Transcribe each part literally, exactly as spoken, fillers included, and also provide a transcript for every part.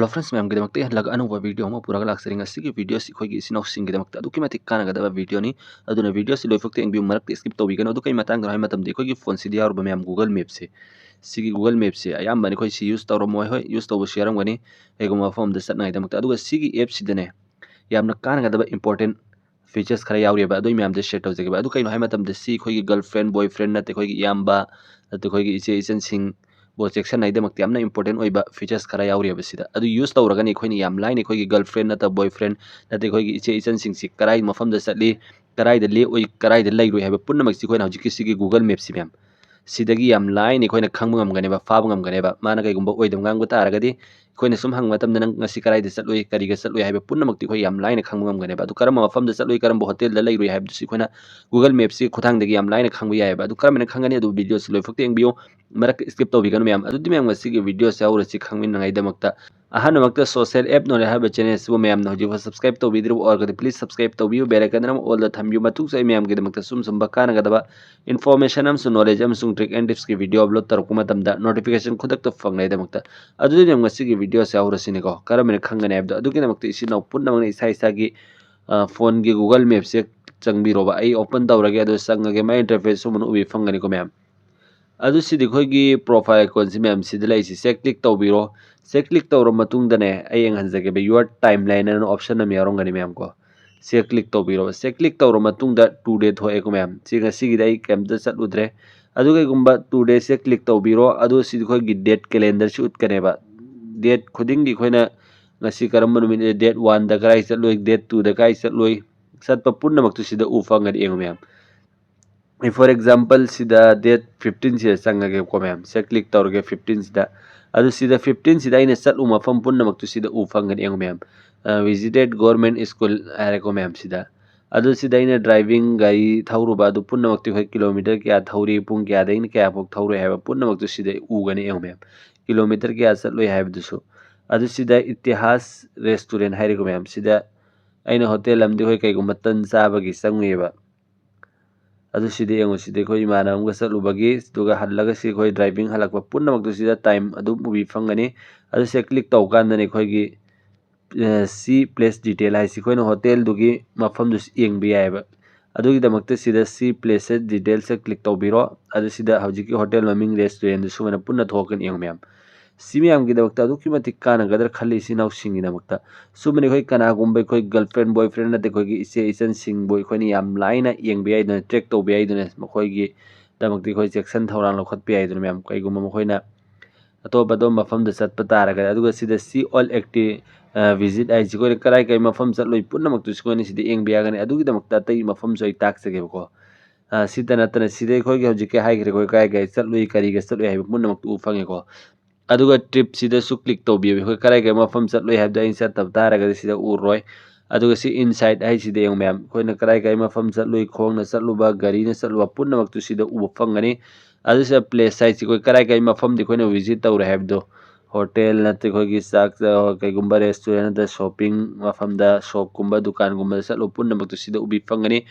Hello friends, ꯃꯌꯥꯝꯒꯤꯗꯃꯛꯇ ꯑꯩ ꯍꯜꯂꯛ ꯑꯅꯧꯕ ꯚꯤꯗꯤꯑꯣ ꯑꯃ ꯄꯨꯔꯒ ꯂꯥꯛꯆꯔꯤ꯫ ꯉꯁꯤꯒꯤ ꯚꯤꯗꯤꯑꯣꯁꯤ ꯑꯩꯈꯣꯏꯒꯤ ꯏꯆꯤꯟ ꯏꯅꯥꯎꯁꯤꯡꯒꯤꯗꯃꯛꯇ ꯑꯗꯨꯛꯀꯤ ꯃꯇꯤꯛ ꯀꯥꯟꯅꯒꯗꯕ ꯚꯤꯗꯤꯑꯣꯅꯤ꯫ ꯑꯗꯨꯅ ꯚꯤꯗꯤꯑꯣꯁꯤ ꯂꯣꯏꯐꯥꯎ ꯌꯦꯡꯕꯤꯌꯨ, ꯃꯔꯛꯇ skip ꯇꯧꯕꯤꯒꯅꯨ꯫ ꯑꯗꯨ ꯀꯩ ꯃꯇꯥꯡꯗꯅꯣ ꯍꯥꯏꯕ ꯃꯇꯝꯗ ꯑꯩꯈꯣꯏꯒꯤ ꯐꯣꯟꯁꯤꯗ ꯌꯥꯎꯔꯕ ꯃꯌꯥꯝ Google Mapꯁꯦ, ꯁꯤꯒꯤ Google Mapꯁꯦ ꯑꯌꯥꯝꯕꯅ ꯑꯩꯈꯣꯏ ꯁꯤ use ꯇꯧꯔꯝꯃꯣꯏ꯫ ꯍꯣꯏ, use ꯇꯧꯕꯁꯨ ꯌꯥꯎꯔꯝꯒꯅꯤ ꯀꯩꯒꯨꯝꯕ ꯃꯐꯝ ꯑꯃꯗ ꯆꯠꯅꯉꯥꯏꯗꯃꯛꯇ꯫ ꯑꯗꯨꯒ ꯁꯤꯒꯤ appꯁꯤꯗꯅꯦ ꯌꯥꯝꯅ ꯀꯥꯟꯅꯒꯗꯕ important features ꯈꯔ ꯌꯥꯎꯔꯤꯑꯕ, ꯑꯗꯨꯒꯤ ꯃꯌꯥꯝꯗꯣ share ꯇꯧꯖꯒꯦꯕ꯫ ꯑꯗꯨ ꯀꯩꯅꯣ ꯍꯥꯏꯕ ꯃꯇꯝꯗ ꯁꯤ ꯑꯩꯈꯣꯏꯒꯤ girlfriend, boyfriend ꯅꯠꯇꯦ, ꯑꯩꯈꯣꯏꯒꯤ ꯏꯌꯥꯝꯕ ꯅꯠꯇꯦ, ꯑꯩꯈꯣꯏꯒꯤ ꯏꯆꯦ ꯏꯆꯟꯁꯤꯡꯕꯨ ꯆꯦꯛꯁꯤꯟꯅꯉꯥꯏꯗꯃꯛꯇ ꯌꯥꯝꯅ important ꯑꯣꯏꯕ features ꯈꯔ ꯌꯥꯎꯔꯤꯑꯕ ꯁꯤꯗ꯫ ꯑꯗꯨ use ꯇꯧꯔꯒꯅꯤ ꯑꯩꯈꯣꯏꯅ ꯌꯥꯝ ꯂꯥꯏꯅ ꯑꯩꯈꯣꯏꯒꯤ girlfriend ꯅꯠꯇ꯭ꯔ boyfriend ꯅꯠꯇꯦ, ꯑꯩꯈꯣꯏꯒꯤ ꯏꯆꯦ ꯏꯆꯟꯁꯤꯡꯁꯤ ꯀꯔꯥꯏ ꯃꯐꯝꯗ ꯆꯠꯂꯤ, ꯀꯔꯥꯏꯗ ꯂꯦꯛꯑꯣꯏ, ꯀꯔꯥꯏꯗ ꯂꯩꯔꯣꯏ ꯍꯥꯏꯕ ꯄꯨꯝꯅꯃꯛꯁꯤ ꯑꯩꯈꯣꯏꯅ ꯍꯧꯖꯤꯛꯀꯤ ꯁꯤꯒꯤ Google Mapꯁꯤ ꯃꯌꯥꯝ ꯁꯤꯗꯒꯤ ꯌꯥꯝ ꯂꯥꯏꯅ ꯑꯩꯈꯣꯏꯅ ꯈꯪꯕ ꯉꯝꯒꯅꯦꯕ, ꯐꯥꯕ ꯉꯝꯒꯅꯦꯕ꯫ ꯃꯥꯅ ꯀꯩꯒꯨꯝꯕ ꯑꯣꯏꯗꯕ ꯉꯥꯡꯕ ꯇꯥꯔꯒꯗꯤ ꯑꯩꯈꯣꯏꯅ ꯁꯨꯝ ꯍꯪꯕ ꯃꯇꯝꯗ "ꯅꯪ ꯉꯁꯤ ꯀꯗꯥꯏꯗ ꯆꯠꯂꯨꯏ, ꯀꯔꯤꯒ ꯆꯠꯂꯨꯏ?" ꯍꯥꯏꯕ ꯄꯨꯝꯅꯃꯛꯇꯤ ꯑꯩꯈꯣꯏ ꯌꯥꯝ ꯂꯥꯏꯅ ꯈꯪꯕ ꯉꯝꯒꯅꯦꯕ꯫ ꯑꯗꯨ ꯀꯔꯝꯕ ꯃꯐꯝꯗ ꯆꯠꯂꯨꯏ, ꯀꯔꯝꯕ ꯍꯣꯇꯦꯜꯗ ꯂꯩꯔꯨꯏ ꯍꯥꯏꯕꯗꯨꯁꯨ ꯑꯩꯈꯣꯏꯅ Google Mapꯁꯤ ꯈꯨꯠꯊꯥꯡꯗꯒꯤ ꯌꯥꯝ ꯂꯥꯏꯅ ꯈꯪꯕ ꯌꯥꯏꯑꯕ꯫ ꯑꯗꯨ ꯀꯔꯝꯍꯥꯏꯅ ꯈꯪꯒꯅꯤ? ꯑꯗꯨ ꯚꯤꯗꯤꯑꯣꯁꯤ ꯂꯣꯏꯐꯥꯎ ꯌꯦꯡꯕꯤꯌꯨ, ꯃꯔꯛꯇ skip ꯇꯧꯕꯤꯒꯅꯨ ꯃꯌꯥꯝ꯫ ꯑꯗꯨꯗꯤ ꯃꯌꯥꯝ ꯉꯁꯤꯒꯤ ꯚꯤꯗꯤꯑꯣꯁꯤ ꯍꯧꯔꯁꯤ ꯈꯪꯃꯤꯟꯅꯉꯥꯏꯗꯃꯛꯇ꯫ ꯑꯍꯥꯟꯕꯃꯛꯇ Social App Knowledge ꯍꯥꯏꯕ channel ꯑꯁꯤꯕꯨ ꯃꯌꯥꯝꯅ ꯍꯧꯖꯤꯛꯐꯥꯎ subscribe ꯇꯧꯕꯤꯗ꯭ꯔꯤꯕ ꯑꯣꯏꯔꯒꯗꯤ please subscribe ꯇꯧꯕꯤꯌꯨ, bell icon ꯑꯃ all ꯗ ꯊꯝꯕꯤꯌꯨ꯫ ꯃꯇꯨꯡꯁꯨ ꯑꯩ ꯃꯌꯥꯝꯒꯤꯗꯃꯛꯇ ꯁꯨꯝ ꯁꯨꯝꯕ ꯀꯥꯟꯅꯒꯗꯕ information ꯑꯃꯁꯨꯡ knowledge ꯑꯃꯁꯨꯡ trick and tipsꯀꯤ video upload ꯇꯧꯔꯛꯄ ꯃꯇꯝꯗ notification ꯈꯨꯗꯛꯇ ꯐꯪꯅꯉꯥꯏꯗꯃꯛꯇ꯫ ꯑꯗꯨꯗꯤ ꯃꯌꯥꯝ ꯉꯁꯤꯒꯤ ꯚꯤꯗꯤꯑꯣꯁꯦ ꯍꯧꯔꯁꯤꯅꯦꯀꯣ꯫ ꯀꯔꯝꯍꯥꯏꯅ ꯈꯪꯒꯅꯤ ꯍꯥꯏꯕꯗꯣ, ꯑꯗꯨꯒꯤꯗꯃꯛꯇ ꯏꯆꯤꯟ ꯏꯅꯥꯎ ꯄꯨꯝꯅꯃꯛꯅ ꯏꯁꯥ ꯏꯁꯥꯒꯤ, ꯑ, ꯐꯣꯟꯒꯤ Google Mapꯁꯦ ꯆꯪꯕꯤꯔꯣꯕ꯫ ꯑꯩ open ꯇꯧꯔꯒꯦ, ꯑꯗꯨ ꯆꯪꯉꯒꯦ꯫ My interface ꯁꯨꯝꯕꯅ ꯎꯕꯤ ꯐꯪꯒꯅꯤꯀꯣ ꯃꯌꯥꯝ꯫ ꯑꯗꯨ ꯁꯤꯗꯤ ꯑꯩꯈꯣꯏꯒꯤ profile icon ꯁꯤ ꯃꯌꯥꯝ ꯁꯤꯗ ꯂꯩꯔꯤꯁꯤ ꯁꯦ click ꯇꯧꯕꯤꯔꯣ꯫ ꯁꯦ click ꯇꯧꯔ ꯃꯇꯨꯡꯗꯅꯦ, ꯑꯩ ꯌꯦꯡꯍꯟꯖꯒꯦꯕ, your timeline ꯑꯅ option ꯑꯃ ꯌꯥꯎꯔꯝꯒꯅꯤ ꯃꯌꯥꯝ ꯀꯣ꯫ ꯁꯦ click ꯇꯧꯕꯤꯔꯣ꯫ ꯁꯦ click ꯇꯧꯔ ꯃꯇꯨꯡꯗ today ꯊꯣꯛꯑꯦꯀꯣ ꯃꯌꯥꯝ꯫ ꯁꯤ ꯉꯁꯤꯒꯤꯗꯤ ꯑꯩ ꯀꯩꯝꯇ ꯆꯠꯂꯨꯗ꯭ꯔꯦ꯫ ꯑꯗꯨ ꯀꯩꯒꯨꯝꯕ today ꯁꯦ click ꯇꯧꯕꯤꯔꯣ꯫ ꯑꯗꯨ ꯁꯤꯗꯤ ꯑꯩꯈꯣꯏꯒꯤ date calendar ꯁꯤ ꯎꯠꯀꯅꯦꯕ꯫ Date ꯈꯨꯗꯤꯡꯒꯤ ꯑꯩꯈꯣꯏꯅ ꯉꯁꯤ ꯀꯔꯝꯕ ꯅꯨꯃꯤꯠ, date oneꯗ ꯀꯗꯥꯏ ꯆꯠꯂꯨꯏ, date twoꯗ ꯀꯗꯥꯏ ꯆꯠꯂꯨꯏ, ꯆꯠꯄ ꯄꯨꯝꯅꯃꯛꯇꯨ ꯁꯤꯗ ꯎ ꯐꯪꯒꯅꯤ ꯌꯦꯡꯉꯨ ꯃꯌꯥꯝ꯫ ꯑꯩ for example ꯁꯤꯗ date fifteen ꯁꯤꯗ ꯆꯪꯉꯒꯦꯀꯣ ꯃꯌꯥꯝ꯫ ꯁꯦ click ꯇꯧꯔꯒꯦ fifteen ꯁꯤꯗ꯫ ꯑꯗꯨ ꯁꯤꯗ fifteen ꯁꯤꯗ ꯑꯩꯅ ꯆꯠꯂꯨ ꯃꯐꯝ ꯄꯨꯝꯅꯃꯛꯇꯨ ꯁꯤꯗ ꯎ ꯐꯪꯒꯅꯤ ꯌꯦꯡꯉꯨ ꯃꯌꯥꯝ꯫ ꯑ, visited government school ꯍꯥꯏꯔꯦꯀꯣ ꯃꯌꯥꯝ ꯁꯤꯗ꯫ ꯑꯗꯨ ꯁꯤꯗ ꯑꯩꯅ driving ꯒꯥꯔꯤ ꯊꯧꯔꯨꯕ ꯑꯗꯨ ꯄꯨꯝꯅꯃꯛꯇꯨ ꯑꯩꯈꯣꯏ kilometer ꯀꯌꯥ ꯊꯧꯔꯤ, ꯄꯨꯡ ꯀꯌꯥꯗꯒꯤꯅ ꯀꯌꯥꯐꯥꯎ ꯊꯧꯔꯨꯏ ꯍꯥꯏꯕ ꯄꯨꯝꯅꯃꯛꯇꯨ ꯁꯤꯗ ꯎꯒꯅꯤ ꯌꯦꯡꯉꯨ ꯃꯌꯥꯝ꯫ Kilometer ꯀꯌꯥ ꯆꯠꯂꯨꯏ ꯍꯥꯏꯕꯗꯨꯁꯨ꯫ ꯑꯗꯨ ꯁꯤꯗ ꯏꯇꯤꯍꯥꯁ restaurant ꯍꯥꯏꯔꯤꯀꯣ ꯃꯌꯥꯝ꯫ ꯁꯤꯗ ꯑꯩꯅ hotel ꯑꯃꯗꯤ ꯑꯩꯈꯣꯏ ꯀꯩꯒꯨꯝꯕ ꯇꯟ ꯆꯥꯕꯒꯤ ꯆꯪꯉꯨꯏꯕ꯫ ꯑꯗꯨ ꯁꯤꯗ ꯌꯦꯡꯉꯨ, ꯁꯤꯗ ꯑꯩꯈꯣꯏ ꯏꯃꯥꯟꯅꯕ ꯑꯃꯒ ꯆꯠꯂꯨꯕꯒꯤ, ꯑꯗꯨꯒ ꯍꯜꯂꯒ ꯁꯤ ꯑꯩꯈꯣꯏ driving ꯍꯜꯂꯛꯄ ꯄꯨꯝꯅꯃꯛꯇꯨ ꯁꯤꯗ time ꯑꯗꯨꯝ ꯎꯕꯤ ꯐꯪꯒꯅꯤ꯫ ꯑꯗꯨ ꯁꯤꯗ click ꯇꯧ ꯀꯥꯟꯗꯅꯤ ꯑꯩꯈꯣꯏꯒꯤ, ꯑ, see place detail ꯍꯥꯏꯁꯤ ꯑꯩꯈꯣꯏꯅ hotel ꯗꯨꯒꯤ ꯃꯐꯝꯗꯨꯁꯨ ꯌꯦꯡꯕ ꯌꯥꯏꯑꯕ꯫ ꯑꯗꯨꯒꯤꯗꯃꯛꯇ ꯁꯤꯗ see places details ꯁꯦ click ꯇꯧꯕꯤꯔꯣ꯫ ꯑꯗꯨ ꯁꯤꯗ ꯍꯧꯖꯤꯛꯀꯤ hotel ꯃꯃꯤꯡ, restaurant ꯗꯨ ꯁꯨꯃꯥꯏꯅ ꯄꯨꯟꯅ ꯊꯣꯛꯂꯛꯀꯅꯤ ꯌꯦꯡꯉꯨ ꯃꯌꯥꯝ꯫ ꯁꯤ ꯃꯌꯥꯝꯒꯤꯗꯃꯛꯇ ꯑꯗꯨꯛꯀꯤ ꯃꯇꯤꯛ ꯀꯥꯟꯅꯒꯗ꯭ꯔꯥ ꯈꯜꯂꯤ ꯏꯆꯤꯟ ꯏꯅꯥꯎꯁꯤꯡꯒꯤꯗꯃꯛꯇ꯫ ꯁꯨꯝꯕꯅ ꯑꯩꯈꯣꯏ ꯀꯅꯥꯒꯨꯝꯕ ꯑꯩꯈꯣꯏ girlfriend boyfriend ꯅꯠꯇꯦ, ꯑꯩꯈꯣꯏꯒꯤ ꯏꯆꯦ ꯏꯆꯟꯁꯤꯡꯕꯨ ꯑꯩꯈꯣꯏꯅ ꯌꯥꯝ ꯂꯥꯏꯅ ꯌꯦꯡꯕ ꯌꯥꯏꯗꯅ, track ꯇꯧꯕ ꯌꯥꯏꯗꯅ, ꯃꯈꯣꯏꯒꯤꯗꯃꯛꯇ ꯑꯩꯈꯣꯏ ꯆꯦꯛꯁꯤꯟ ꯊꯧꯔꯥꯡ ꯂꯧꯈꯠꯄ ꯌꯥꯏꯗꯅ ꯃꯌꯥꯝ꯫ ꯀꯩꯒꯨꯝꯕ ꯃꯈꯣꯏꯅ ꯑꯇꯣꯞ ꯑꯇꯣꯞꯄ ꯃꯐꯝꯗ ꯆꯠꯄ ꯇꯥꯔꯒꯗꯤ꯫ ꯑꯗꯨꯒ ꯁꯤꯗ see all active, ꯑ, visit ꯍꯥꯏꯁꯤ ꯑꯩꯈꯣꯏꯅ ꯀꯔꯥꯏ ꯀꯔꯥꯏ ꯃꯐꯝ ꯆꯠꯂꯨꯏ ꯄꯨꯝꯅꯃꯛꯇꯨꯁꯨ ꯑꯩꯈꯣꯏꯅ ꯁꯤꯗ ꯌꯦꯡꯕ ꯌꯥꯒꯅꯤ꯫ ꯑꯗꯨꯒꯤꯗꯃꯛꯇ ꯑꯇꯩ ꯃꯐꯝꯁꯨ ꯑꯩ ꯇꯥꯛꯆꯒꯦꯕꯀꯣ꯫ ꯑ, ꯁꯤꯇ ꯅꯠꯇꯅ ꯁꯤꯗ ꯑꯩꯈꯣꯏꯒꯤ ꯍꯧꯖꯤꯛꯀꯤ ꯍꯥꯏꯈ꯭ꯔꯦ ꯑꯩꯈꯣꯏ ꯀꯥꯏ ꯀꯥꯏ ꯆꯠꯂꯨꯏ, ꯀꯔꯤꯒ ꯆꯠꯂꯨꯏ ꯍꯥꯏꯕ ꯄꯨꯝꯅꯃꯛꯇꯨ ꯎ ꯐꯪꯉꯦꯀꯣ꯫ ꯑꯗꯨꯒ trip ꯁꯤꯗꯁꯨ click ꯇꯧꯕꯤꯌꯨ꯫ ꯑꯩꯈꯣꯏ ꯀꯔꯥꯏ ꯀꯔꯥꯏ ꯃꯐꯝ ꯆꯠꯂꯨꯏ ꯍꯥꯏꯕꯗꯣ ꯑꯩꯅ ꯆꯠꯇꯕ ꯇꯥꯔꯒꯗꯤ ꯁꯤꯗ ꯎꯔꯣꯏ꯫ ꯑꯗꯨꯒ ꯁꯤ inside ꯍꯥꯏꯁꯤꯗ ꯌꯦꯡꯉꯨ ꯃꯌꯥꯝ, ꯑꯩꯈꯣꯏꯅ ꯀꯔꯥꯏ ꯀꯔꯥꯏ ꯃꯐꯝ ꯆꯠꯂꯨꯏ, ꯈꯣꯡꯅ ꯆꯠꯂꯨꯕ, ꯒꯥꯔꯤꯅ ꯆꯠꯂꯨꯕ ꯄꯨꯝꯅꯃꯛꯇꯨ ꯁꯤꯗ ꯎꯕ ꯐꯪꯒꯅꯤ꯫ ꯑꯗꯨ ꯁꯤꯗ place ꯍꯥꯏꯁꯤ ꯑꯩꯈꯣꯏ ꯀꯔꯥꯏ ꯀꯔꯥꯏ ꯃꯐꯝꯗꯤ ꯑꯩꯈꯣꯏꯅ visit ꯇꯧꯔꯦ ꯍꯥꯏꯕꯗꯣ, hotel ꯅꯠꯇ꯭ꯔꯒ ꯑꯩꯈꯣꯏꯒꯤ ꯆꯥꯛ ꯆꯥ-, ꯀꯩꯒꯨꯝꯕ restaurant ꯅꯠꯇ꯭ꯔꯒ shopping ꯃꯐꯝꯗ, shop ꯀꯨꯝꯕ, ꯗꯨꯀꯥꯟꯒꯨꯝꯕꯗ ꯆꯠꯂꯨꯕ ꯄꯨꯝꯅꯃꯛꯇꯨ ꯁꯤꯗ ꯎꯕꯤ ꯐꯪꯒꯅꯤ꯫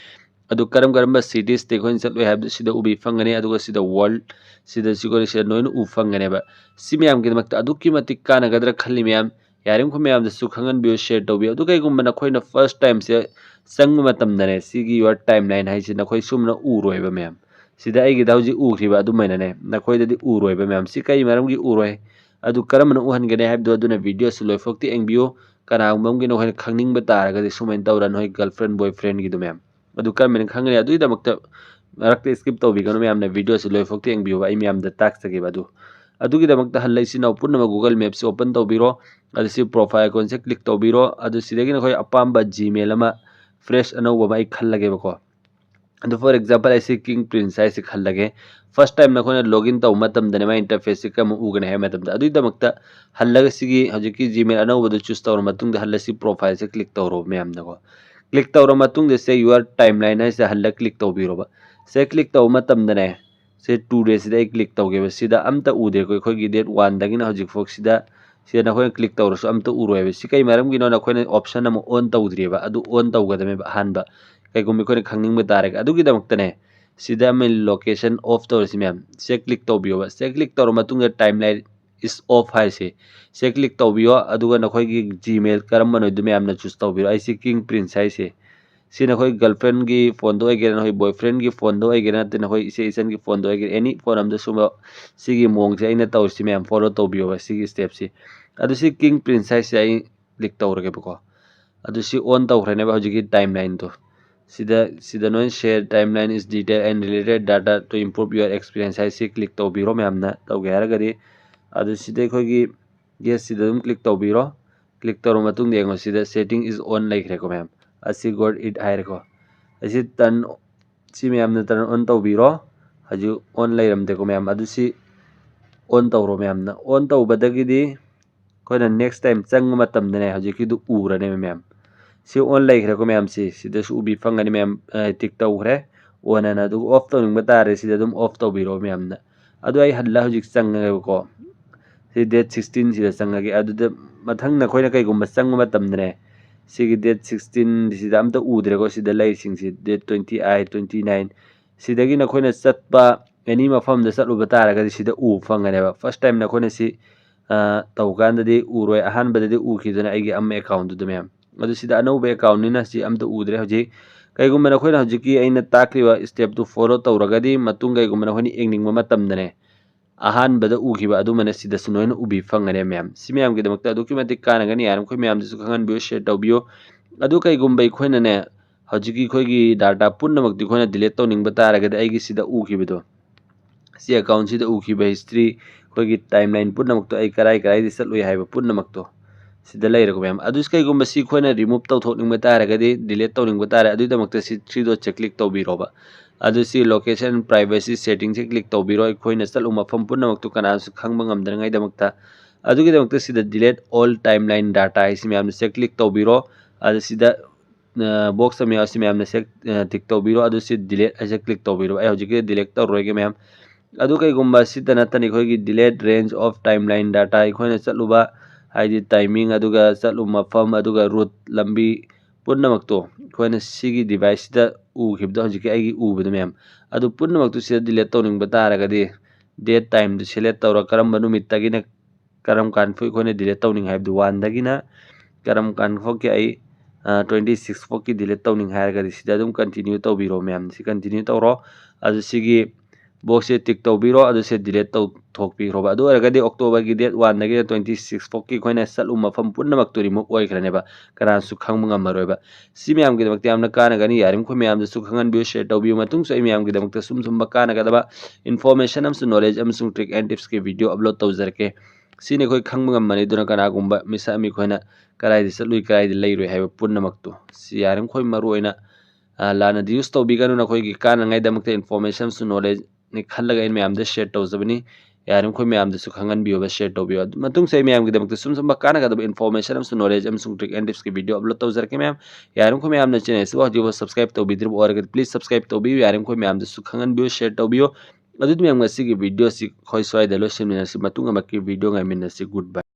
ꯑꯗꯨ ꯀꯔꯝ ꯀꯔꯝꯕ cities ꯇ ꯑꯩꯈꯣꯏꯅ ꯆꯠꯂꯨꯏ ꯍꯥꯏꯕꯗꯨ ꯁꯤꯗ ꯎꯕꯤ ꯐꯪꯒꯅꯤ꯫ ꯑꯗꯨꯒ ꯁꯤꯗ world, ꯁꯤꯗ ꯁꯤꯈꯣꯏꯅ ꯁꯤꯗ ꯂꯣꯏꯅ ꯎ ꯐꯪꯒꯅꯦꯕ꯫ ꯁꯤ ꯃꯌꯥꯝꯒꯤꯗꯃꯛꯇ ꯑꯗꯨꯛꯀꯤ ꯃꯇꯤꯛ ꯀꯥꯟꯅꯒꯗ꯭ꯔꯥ ꯈꯜꯂꯤ ꯃꯌꯥꯝ꯫ ꯌꯥꯔꯤꯃꯈꯩ ꯃꯌꯥꯝꯗꯁꯨ ꯈꯪꯍꯟꯕꯤꯌꯨ, share ꯇꯧꯕꯤꯌꯨ꯫ ꯑꯗꯨ ꯀꯩꯒꯨꯝꯕ ꯅꯈꯣꯏꯅ first time ꯁꯦ ꯆꯪꯕ ꯃꯇꯝꯗꯅꯦ, ꯁꯤꯒꯤ your timeline ꯍꯥꯏꯁꯤ ꯅꯈꯣꯏ ꯁꯨꯝꯅ ꯎꯔꯣꯏꯕ ꯃꯌꯥꯝ꯫ ꯁꯤꯗ ꯑꯩꯒꯤꯗ ꯍꯧꯖꯤꯛ ꯎꯈꯤꯕ ꯑꯗꯨꯃꯥꯏꯅꯅꯦ, ꯅꯈꯣꯏꯗꯗꯤ ꯎꯔꯣꯏꯕ ꯃꯌꯥꯝ꯫ ꯁꯤ ꯀꯩ ꯃꯔꯝꯒꯤ ꯎꯔꯣꯏ? ꯑꯗꯨ ꯀꯔꯝꯕꯅ ꯎꯍꯟꯒꯅꯤ ꯍꯥꯏꯕꯗꯣ ꯑꯗꯨꯅ video ꯁꯤ ꯂꯣꯏꯐꯥꯎꯇꯤ ꯌꯦꯡꯕꯤꯌꯨ꯫ ꯀꯅꯥꯒꯨꯝꯕ ꯑꯃꯒꯤ ꯅꯈꯣꯏꯅ ꯈꯪꯅꯤꯡꯕ ꯇꯥꯔꯒꯗꯤ ꯁꯨꯃꯥꯏꯅ ꯇꯧꯔ ꯅꯈꯣꯏ girlfriend boyfriend ꯒꯤꯗꯣ ꯃꯌꯥꯝ꯫ ꯑꯗꯨ ꯀꯔꯝꯍꯥꯏꯅ ꯈꯪꯒꯅꯤ? ꯑꯗꯨꯒꯤꯗꯃꯛꯇ ꯃꯔꯛꯇ skip ꯇꯧꯕꯤꯒꯅꯨ ꯃꯌꯥꯝꯅ, video ꯁꯤ ꯂꯣꯏꯐꯥꯎꯇꯤ ꯌꯦꯡꯕꯤꯌꯨꯕ, ꯑꯩ ꯃꯌꯥꯝꯗ ꯇꯥꯛꯆꯒꯦꯕ꯫ ꯑꯗꯨ ꯑꯗꯨꯒꯤꯗꯃꯛꯇ ꯍꯜꯂ ꯏꯆꯤꯟ ꯏꯅꯥꯎ ꯄꯨꯝꯅꯃꯛ Google Map ꯁꯤ open ꯇꯧꯕꯤꯔꯣ꯫ ꯑꯗꯨ ꯁꯤ profile icon ꯁꯦ click ꯇꯧꯕꯤꯔꯣ꯫ ꯑꯗꯨ ꯁꯤꯗꯒꯤ ꯅꯈꯣꯏ ꯑꯄꯥꯝꯕ Gmail ꯑꯃ fresh ꯑꯅꯧꯕ ꯑꯃ ꯑꯩ ꯈꯜꯂꯒꯦꯕꯀꯣ꯫ ꯑꯗꯨ for example ꯑꯩ ꯁꯤ King Prince ꯍꯥꯏꯁꯤ ꯈꯜꯂꯒꯦ꯫ First time ꯅꯈꯣꯏꯅ login ꯇꯧꯕ ꯃꯇꯝꯗꯅꯦ ꯃꯥꯒꯤ interface ꯁꯤ ꯀꯔꯝꯕ ꯎꯒꯅꯤ ꯍꯥꯏꯕ ꯃꯇꯝꯗ, ꯑꯗꯨꯒꯤꯗꯃꯛꯇ ꯍꯜꯂꯒ ꯁꯤꯒꯤ ꯍꯧꯖꯤꯛꯀꯤ Gmail ꯑꯅꯧꯕꯗꯨ choose ꯇꯧꯔ ꯃꯇꯨꯡꯗ ꯍꯜꯂ ꯁꯤ profile ꯁꯦ click ꯇꯧꯔꯣ ꯃꯌꯥꯝꯅꯀꯣ꯫ Click ꯇꯧꯔ ꯃꯇꯨꯡꯗ ꯁꯦ your timeline ꯍꯥꯏꯁꯦ ꯍꯜꯂ click ꯇꯧꯕꯤꯔꯣꯕ꯫ ꯁꯦ click ꯇꯧꯕ ꯃꯇꯝꯗꯅꯦ, ꯁꯦ today ꯁꯤꯗ ꯑꯩ click ꯇꯧꯒꯦꯕ꯫ ꯁꯤꯗ ꯑꯝꯇ ꯎꯗꯦꯀꯣ, ꯑꯩꯈꯣꯏꯒꯤ date one ꯗꯒꯤꯅ ꯍꯧꯖꯤꯛꯐꯥꯎ ꯁꯤꯗ, ꯁꯤꯗ ꯅꯈꯣꯏꯅ click ꯇꯧꯔꯁꯨ ꯑꯝꯇ ꯎꯔꯣꯏꯕ꯫ ꯁꯤ ꯀꯩ ꯃꯔꯝꯒꯤꯅꯣ? ꯅꯈꯣꯏꯅ option ꯑꯃ on ꯇꯧꯗ꯭ꯔꯤꯕ, ꯑꯗꯨ on ꯇꯧꯒꯗꯕꯅꯦꯕ ꯑꯍꯥꯟꯕ꯫ ꯀꯩꯒꯨꯝꯕ ꯑꯩꯈꯣꯏꯅ ꯈꯪꯅꯤꯡꯕ ꯇꯥꯔꯒꯗꯤ, ꯑꯗꯨꯒꯤꯗꯃꯛꯇꯅꯦ ꯁꯤꯗ ꯑꯃ location off ꯇꯧꯔꯁꯤ ꯃꯌꯥꯝ꯫ ꯁꯤꯗ click ꯇꯧꯕꯤꯌꯣꯕ꯫ ꯁꯤꯗ click ꯇꯧꯔ ꯃꯇꯨꯡꯗ timeline is off ꯍꯥꯏꯁꯦ꯫ ꯁꯤꯗ click ꯇꯧꯕꯤꯌꯣ, ꯑꯗꯨꯒ ꯅꯈꯣꯏꯒꯤ Gmail ꯀꯔꯝꯕꯅꯣ ꯑꯗꯨ ꯃꯌꯥꯝꯅ choose ꯇꯧꯕꯤꯔꯣ꯫ ꯑꯩꯁꯤ King Prince ꯍꯥꯏꯁꯦ꯫ ꯁꯤ ꯅꯈꯣꯏ girlfriendꯒꯤ phoneꯗ ꯑꯣꯏꯒꯦꯔꯥ, ꯅꯈꯣꯏ boyfriendꯒꯤ phoneꯗ ꯑꯣꯏꯒꯦꯔꯥ, ꯅꯠꯇꯦ ꯅꯈꯣꯏ ꯏꯆꯦ ꯏꯆꯟꯒꯤ phoneꯗ ꯑꯣꯏꯒꯦꯔꯥ, any phone ꯑꯃꯗ ꯁꯨꯝꯕ ꯁꯤꯒꯤ ꯃꯑꯣꯡꯁꯦ ꯑꯩꯅ ꯇꯧꯔꯤꯁꯤ ꯃꯌꯥꯝ follow ꯇꯧꯕꯤꯌꯣꯕ ꯁꯤꯒꯤ stepꯁꯤ꯫ ꯑꯗꯨ ꯁꯤ King Prince ꯍꯥꯏꯁꯦ ꯑꯩ click ꯇꯧꯔꯒꯦꯕꯀꯣ꯫ ꯑꯗꯨ ꯁꯤ on ꯇꯧꯈ꯭ꯔꯅꯦꯕ ꯍꯧꯖꯤꯛꯀꯤ timelineꯗꯣ꯫ ꯁꯤꯗ, ꯁꯤꯗ ꯅꯣꯏꯅ share timeline is detail and related data to improve your experience ꯍꯥꯏꯁꯤ click ꯇꯧꯕꯤꯔꯣ ꯃꯌꯥꯝꯅ, ꯇꯧꯒꯦ ꯍꯥꯏꯔꯒꯗꯤ꯫ ꯑꯗꯨ ꯁꯤꯗ ꯑꯩꯈꯣꯏꯒꯤ yes ꯁꯤꯗ ꯑꯗꯨꯝ click ꯇꯧꯕꯤꯔꯣ꯫ Click ꯇꯧꯔꯕ ꯃꯇꯨꯡꯗ ꯌꯦꯡꯉꯣ, ꯁꯤꯗ setting is on ꯂꯩꯈ꯭ꯔꯦꯀꯣ ꯃꯌꯥꯝ꯫ ꯑꯁꯤ got it ꯍꯥꯏꯔꯦꯀꯣ꯫ ꯑꯁꯤ turn, ꯁꯤ ꯃꯌꯥꯝꯅ turn on ꯇꯧꯕꯤꯔꯣ꯫ ꯍꯧꯖꯤꯛ on ꯂꯩꯔꯝꯗꯦꯀꯣ ꯃꯌꯥꯝ, ꯑꯗꯨ ꯁꯤ on ꯇꯧꯔꯣ ꯃꯌꯥꯝꯅ꯫ On ꯇꯧꯕꯗꯒꯤꯗꯤ ꯑꯩꯈꯣꯏꯅ next time ꯆꯪꯕ ꯃꯇꯝꯗꯅꯦ ꯍꯧꯖꯤꯛꯀꯤꯗꯨ ꯎꯔꯅꯦꯕ ꯃꯌꯥꯝ꯫ ꯁꯤ on ꯂꯩꯈ꯭ꯔꯦꯀꯣ ꯃꯌꯥꯝꯁꯤ, ꯁꯤꯗꯁꯨ ꯎꯕꯤ ꯐꯪꯒꯅꯤ ꯃꯌꯥꯝ, ꯑ, tick ꯇꯧꯈ꯭ꯔꯦ on ꯍꯥꯏꯅ꯫ ꯑꯗꯨꯒ off ꯇꯧꯅꯤꯡꯕ ꯇꯥꯔꯦ, ꯁꯤꯗ ꯑꯗꯨꯝ off ꯇꯧꯕꯤꯔꯣ ꯃꯌꯥꯝꯅ꯫ ꯑꯗꯨ ꯑꯩ ꯍꯜꯂ ꯍꯧꯖꯤꯛ ꯆꯪꯉꯒꯦꯕꯀꯣ꯫ ꯁꯤ date sixteen ꯁꯤꯗ ꯆꯪꯉꯒꯦ꯫ ꯑꯗꯨꯗ ꯃꯊꯪ ꯅꯈꯣꯏꯅ ꯀꯩꯒꯨꯝꯕ ꯆꯪꯕ ꯃꯇꯝꯗꯅꯦ, ꯁꯤꯒꯤ date sixteen ꯁꯤꯗ ꯑꯝꯇ ꯎꯗ꯭ꯔꯦꯀꯣ꯫ ꯁꯤꯗ ꯂꯩꯔꯤꯁꯤꯡꯁꯤ date twenty eight, twenty nine, ꯁꯤꯗꯒꯤ ꯅꯈꯣꯏꯅ ꯆꯠꯄ any ꯃꯐꯝꯗ ꯆꯠꯂꯨꯕ ꯇꯥꯔꯒꯗꯤ ꯁꯤꯗ ꯎꯕ ꯐꯪꯒꯅꯦꯕ꯫ First time ꯅꯈꯣꯏꯅ ꯁꯤ, ꯑ, ꯇꯧꯀꯥꯟꯗꯗꯤ ꯎꯔꯣꯏ꯫ ꯑꯍꯥꯟꯕꯗꯗꯤ ꯎꯈꯤꯗꯅ ꯑꯩꯒꯤ ꯑꯃ accountꯗꯨꯗ ꯃꯌꯥꯝ꯫ ꯑꯗꯨ ꯁꯤꯗ ꯑꯅꯧꯕ accountꯅꯤꯅ ꯁꯤ ꯑꯝꯇ ꯎꯗ꯭ꯔꯦ ꯍꯧꯖꯤꯛ꯫ ꯀꯩꯒꯨꯝꯕ ꯅꯈꯣꯏꯅ ꯍꯧꯖꯤꯛꯀꯤ ꯑꯩꯅ ꯇꯥꯛꯂꯤꯕ stepꯇꯨ follow ꯇꯧꯔꯒꯗꯤ ꯃꯇꯨꯡ ꯀꯩꯒꯨꯝꯕ ꯅꯈꯣꯏꯅ ꯌꯦꯡꯅꯤꯡꯕ ꯃꯇꯝꯗꯅꯦ, ꯑꯍꯥꯟꯕꯗ ꯎꯈꯤꯕ ꯑꯗꯨꯃꯅ ꯁꯤꯗꯁꯨ ꯅꯣꯏꯅ ꯎꯕꯤ ꯐꯪꯒꯅꯦ ꯃꯌꯥꯝ꯫ ꯁꯤ ꯃꯌꯥꯝꯒꯤꯗꯃꯛꯇ ꯑꯗꯨꯛꯀꯤ ꯃꯇꯤꯛ ꯀꯥꯟꯅꯒꯅꯤ꯫ ꯌꯥꯔꯤꯃꯈꯩ ꯃꯌꯥꯝꯗꯁꯨ ꯈꯪꯍꯟꯕꯤꯌꯨ, share ꯇꯧꯕꯤꯌꯨ꯫ ꯑꯗꯨ ꯀꯩꯒꯨꯝꯕ ꯑꯩꯈꯣꯏꯅꯅꯦ, ꯍꯧꯖꯤꯛꯀꯤ ꯑꯩꯈꯣꯏꯒꯤ data ꯄꯨꯝꯅꯃꯛꯇꯤ ꯑꯩꯈꯣꯏꯅ delete ꯇꯧꯅꯤꯡꯕ ꯇꯥꯔꯒꯗꯤ ꯑꯩꯒꯤ ꯁꯤꯗ ꯎꯈꯤꯕꯗꯣ, ꯁꯤ accountꯁꯤꯗ ꯎꯈꯤꯕ history, ꯑꯩꯈꯣꯏꯒꯤ timeline ꯄꯨꯝꯅꯃꯛꯇꯣ, ꯑꯩ ꯀꯔꯥꯏ ꯀꯔꯥꯏꯗ ꯆꯠꯂꯨꯏ ꯍꯥꯏꯕ ꯄꯨꯝꯅꯃꯛꯇꯣ ꯁꯤꯗ ꯂꯩꯔꯦꯀꯣ ꯃꯌꯥꯝ꯫ ꯑꯗꯨ ꯀꯩꯒꯨꯝꯕ ꯁꯤ ꯑꯩꯈꯣꯏꯅ remove ꯇꯧꯊꯣꯛꯅꯤꯡꯕ ꯇꯥꯔꯒꯗꯤ, delete ꯇꯧꯅꯤꯡꯕ ꯇꯥꯔꯦ, ꯑꯗꯨꯒꯤꯗꯃꯛꯇ ꯁꯤ three dotꯁꯦ click ꯇꯧꯕꯤꯔꯣꯕ꯫ ꯑꯗꯨ ꯁꯤ location privacy settingꯁꯦ click ꯇꯧꯕꯤꯔꯣ꯫ ꯑꯩꯈꯣꯏꯅ ꯆꯠꯂꯨ ꯃꯐꯝ ꯄꯨꯝꯅꯃꯛꯇꯨ ꯀꯅꯥꯁꯨ ꯈꯪꯕ ꯉꯝꯗꯅꯉꯥꯏꯗꯃꯛꯇ꯫ ꯑꯗꯨꯒꯤꯗꯃꯛꯇ ꯁꯤꯗ delete all timeline data ꯍꯥꯏꯁꯤ ꯃꯌꯥꯝꯁꯦ click ꯇꯧꯕꯤꯔꯣ꯫ ꯑꯗꯨ ꯁꯤꯗ, ꯑ, box ꯑꯃ ꯌꯥꯎꯔꯤ, ꯁꯤ ꯃꯌꯥꯝꯅ ꯁꯦ, ꯑ, tick ꯇꯧꯕꯤꯔꯣ꯫ ꯑꯗꯨ ꯁꯤ delete ꯍꯥꯏꯁꯦ click ꯇꯧꯕꯤꯔꯣ꯫ ꯑꯩ ꯍꯧꯖꯤꯛꯀꯤ delete ꯇꯧꯔꯣꯏꯒꯦ ꯃꯌꯥꯝ꯫ ꯑꯗꯨ ꯀꯩꯒꯨꯝꯕ ꯁꯤꯇ ꯅꯠꯇꯅ ꯑꯩꯈꯣꯏꯒꯤ delete range of timeline data, ꯑꯩꯈꯣꯏꯅ ꯆꯠꯂꯨꯕ ꯍꯥꯏꯗꯤ timing, ꯑꯗꯨꯒ ꯆꯠꯂꯨꯕ ꯃꯐꯝ, ꯑꯗꯨꯒ route, ꯂꯝꯕꯤ ꯄꯨꯝꯅꯃꯛꯇꯣ ꯑꯩꯈꯣꯏꯅ ꯁꯤꯒꯤ deviceꯁꯤꯗ ꯎꯈꯤꯕꯗꯣ, ꯍꯧꯖꯤꯛꯀꯤ ꯑꯩꯒꯤ ꯎꯕꯗꯣ ꯃꯌꯥꯝ ꯑꯗꯨ ꯄꯨꯝꯅꯃꯛꯇꯨ ꯁꯤꯗ delete ꯇꯧꯅꯤꯡꯕ ꯇꯥꯔꯒꯗꯤ, date timeꯗꯨ select ꯇꯧꯔ ꯀꯔꯝꯕ ꯅꯨꯃꯤꯠꯇꯒꯤꯅ ꯀꯔꯝ ꯀꯥꯟ ꯐꯥꯎ ꯑꯩꯈꯣꯏꯅ delete ꯇꯧꯅꯤꯡ ꯍꯥꯏꯕꯗꯨ, oneꯗꯒꯤꯅ ꯀꯔꯝ ꯀꯥꯟ ꯐꯥꯎꯒꯤ ꯑꯩ twenty six ꯐꯥꯎꯒꯤ delete ꯇꯧꯅꯤꯡ ꯍꯥꯏꯔꯒꯗꯤ ꯁꯤꯗ ꯑꯗꯨꯝ continue ꯇꯧꯕꯤꯔꯣ ꯃꯌꯥꯝ꯫ ꯁꯤ continue ꯇꯧꯔꯣ꯫ ꯑꯗꯨ ꯁꯤꯒꯤ boxꯁꯦ tick ꯇꯧꯕꯤꯔꯣ꯫ ꯑꯗꯨ ꯁꯤ delete ꯇꯧꯊꯣꯛꯄꯤꯈ꯭ꯔꯣꯕ꯫ ꯑꯗꯨ ꯑꯣꯏꯔꯒꯗꯤ Octoberꯒꯤ date oneꯗꯒꯤꯅ twenty six ꯐꯥꯎꯒꯤ ꯑꯩꯈꯣꯏꯅ ꯆꯠꯂꯨ ꯃꯐꯝ ꯄꯨꯝꯅꯃꯛꯇꯨ remove ꯑꯣꯏꯈ꯭ꯔꯅꯦꯕ꯫ ꯀꯅꯥꯁꯨ ꯈꯪꯕ ꯉꯝꯃꯔꯣꯏꯕ꯫ ꯁꯤ ꯃꯌꯥꯝꯒꯤꯗꯃꯛꯇ ꯌꯥꯝꯅ ꯀꯥꯟꯅꯒꯅꯤ꯫ ꯌꯥꯔꯤꯃꯈꯩ ꯃꯌꯥꯝꯗꯁꯨ ꯈꯪꯍꯟꯕꯤꯌꯨ, share ꯇꯧꯕꯤꯌꯨ꯫ ꯃꯇꯨꯡꯁꯨ ꯑꯩ ꯃꯌꯥꯝꯒꯤꯗꯃꯛꯇ ꯁꯨꯝ ꯁꯨꯝꯕ ꯀꯥꯟꯅꯒꯗꯕ information ꯑꯃꯁꯨꯡ knowledge ꯑꯃꯁꯨꯡ trick and tipsꯀꯤ video upload ꯇꯧꯖꯔꯛꯀꯦ꯫ ꯁꯤꯅꯤ ꯑꯩꯈꯣꯏ ꯈꯪꯕ ꯉꯝꯕꯅꯤ꯫ ꯑꯗꯨꯅ ꯀꯅꯥꯒꯨꯝꯕ ꯃꯤꯁꯛ ꯑꯃ ꯑꯩꯈꯣꯏꯅ ꯀꯗꯥꯏꯗ ꯆꯠꯂꯨꯏ, ꯀꯗꯥꯏꯗ ꯂꯩꯔꯨꯏ ꯍꯥꯏꯕ ꯄꯨꯝꯅꯃꯛꯇꯨ ꯁꯤ ꯌꯥꯔꯤꯃꯈꯩ ꯃꯔꯨ ꯑꯣꯏꯅ, ꯑ, ꯂꯥꯟꯅꯗꯤ use ꯇꯧꯕꯤꯒꯅꯨ꯫ ꯅꯈꯣꯏꯒꯤ ꯀꯥꯟꯅꯉꯥꯏꯗꯃꯛꯇ information ꯑꯃꯁꯨꯡ knowledgeꯅꯤ ꯈꯜꯂꯒ ꯑꯩꯅ ꯃꯌꯥꯝꯗ share ꯇꯧꯖꯕꯅꯤ꯫ ꯌꯥꯔꯤꯃꯈꯩ ꯃꯌꯥꯝꯗꯁꯨ ꯈꯪꯍꯟꯕꯤꯌꯨꯕ, share ꯇꯧꯕꯤꯌꯨ꯫ ꯑꯗꯨ ꯃꯇꯨꯡꯁꯨ ꯑꯩ ꯃꯌꯥꯝꯒꯤꯗꯃꯛꯇ ꯁꯨꯝ ꯁꯨꯝꯕ ꯀꯥꯟꯅꯒꯗꯕ information ꯑꯃꯁꯨꯡ knowledge ꯑꯃꯁꯨꯡ trick and tipsꯀꯤ video upload ꯇꯧꯖꯔꯛꯀꯦ ꯃꯌꯥꯝ꯫ ꯌꯥꯔꯤꯃꯈꯩ ꯃꯌꯥꯝꯅ channelꯁꯤꯕꯨ ꯍꯧꯖꯤꯛ ꯐꯥꯎ subscribe ꯇꯧꯕꯤꯗ꯭ꯔꯤꯕ ꯑꯣꯏꯔꯒꯗꯤ please subscribe ꯇꯧꯕꯤꯌꯨ꯫ ꯌꯥꯔꯤꯃꯈꯩ ꯃꯌꯥꯝꯗꯁꯨ ꯈꯪꯍꯟꯕꯤꯌꯨ, share ꯇꯧꯕꯤꯌꯨ꯫ ꯑꯗꯨꯗꯤ ꯃꯌꯥꯝ, ꯉꯁꯤꯒꯤ videoꯁꯤ ꯑꯩꯈꯣꯏ ꯁ꯭ꯋꯥꯏꯗ ꯂꯣꯏꯁꯤꯟꯃꯤꯟꯅꯁꯤ꯫ ꯃꯇꯨꯡ ꯑꯃꯛꯀꯤ video ꯉꯥꯏꯃꯤꯟꯅꯁꯤ꯫ Goodbye꯫